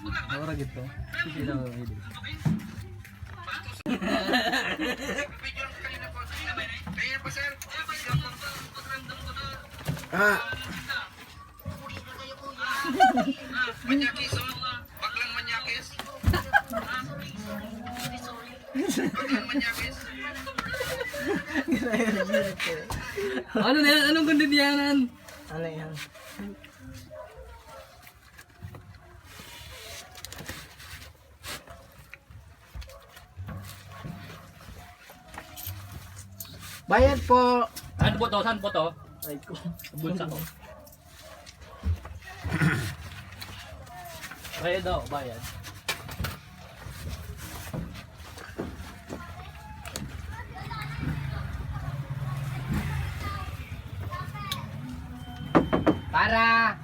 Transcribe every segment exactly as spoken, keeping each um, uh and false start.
Mura gito. Sige daw, video. Ah. Manyakis, oh. Baklang manyakis. Baklang manyakis. Ano na yan? Anong kondinyanan? Ano yan? Bayad po. Saan po to? Saan po to? Ay ko. Bulsa ko. Bayad daw, bayad. Para.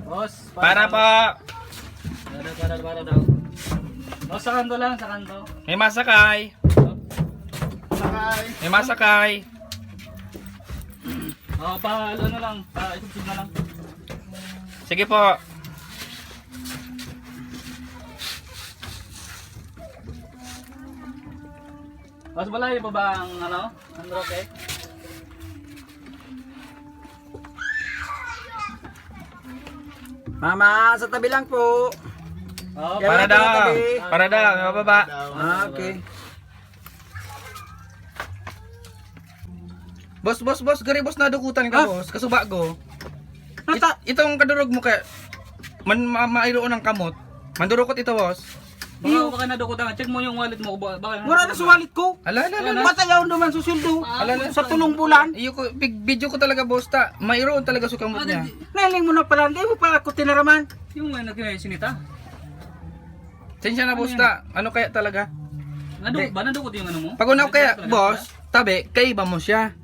Boss, para po. Para, para, para daw. O, sa kanto lang, sa kanto. May masakay. Sakay. May masakay. O, pa, ano lang, pa, isubsub na lang. Sige po. Mas malayo pa ba ang, ano, ang Roque? Mama, sa tabi lang po. Oh, para daw. Para daw, mababa. Ah, okay. Boss, boss, boss, gari boss, nadukutan ka, boss. Kasuba ko. Nata- It-, itong kadurog mo kaya, man, ma-, mairoon ng kamot. Mandurukot ito, boss. Baka, baka nadukot ang, check mo yung wallet mo, ba-, baka. Wala na sa wallet ko. Ala, ala, ala, ala. Matayaw naman sa sweldo. Ala, ala. Sa tulong bulan. Iyo ko, big video ko talaga, boss, ta. Mayroon talaga sa kamot niya. Nahiling mo na pala, hindi mo pala ako tinaraman. Yung may nagsinita. Sensya na, boss, ta. Ano kaya talaga? Nadukot ba? Nadukot yung ano mo? Pag una ko kaya, boss, tabi, kaiba mo siya.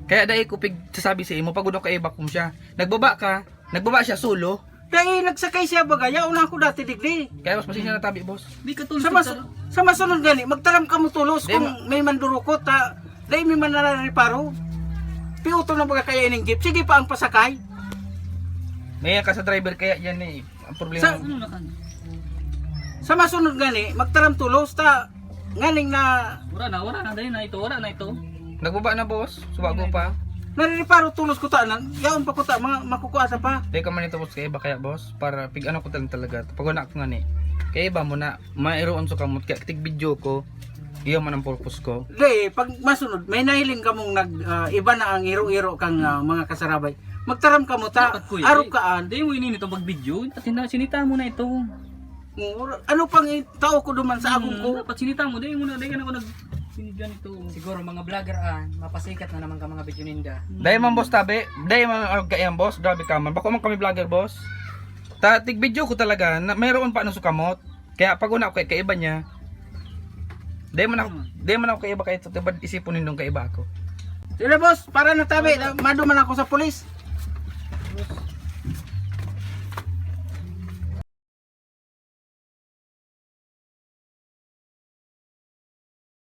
Kaya dai ko pig sasabi sa imo, pag una kaiba ko siya. Nagbaba ka, nagbaba siya solo. Kaya nagsakay siya baga, yaon ako dati digdi. Kaya mas pasensya na tabi, boss. Di ka tulos Sa mas-, sa masunod gani, magtaram ka mo tulos. Di kung ma- may mandurukot, ha, dai may manarareparo. Piutol na baga kaya ining jeep. Sige pa ang pasakay. May ka sa driver kaya yan eh. Ang problema. Sa, ano na kan? Sa masunod gani, magtaram tulos ta. Nganing na wala na, wala na, dahil na ito, wala na ito. Nagbaba na, boss. Subago pa. Narireparo tulos ko ta, na, yaon pa ko ta, mga makukuha sa pa. Teka man ito, boss, kaya iba kaya, boss? Para pig ano ko talaga. Pag wala ko nga ni. Kaya iba mo na, mairoon sa kamot, kaya tig video ko. Iyo man ang purpose ko. Di, pag masunod, may nahiling kamong nag, ah, iba na ang iro-iro kang, ah, mga kasarabay. Magtaram kamo ta, dapat, kuya, arog di, kaan. Di mo ini nito pag video. Pati na, sinita mo na ito. Oo, ano pang i-, tao ko duman sa agong ko? Hmm, dapat sinita mo, di mo na, di ka na ko nag-, sinidyan ito. Siguro mga vlogger, ah, mapasikat na naman ka mga video ninda. Dai man, boss, tabi. Dai man, arog ka yan, boss. Grabe ka man. Bako man kami vlogger, boss. Ta, tig video ko talaga. Na, mayroon pa ano sa kamot. Kaya pag una ko kay kaiba niya, di man ako, di man ako kaiba kay ito, diba, isipon nindong kaiba ako. Sila, boss, para na tabi, na, maduman ako sa pulis.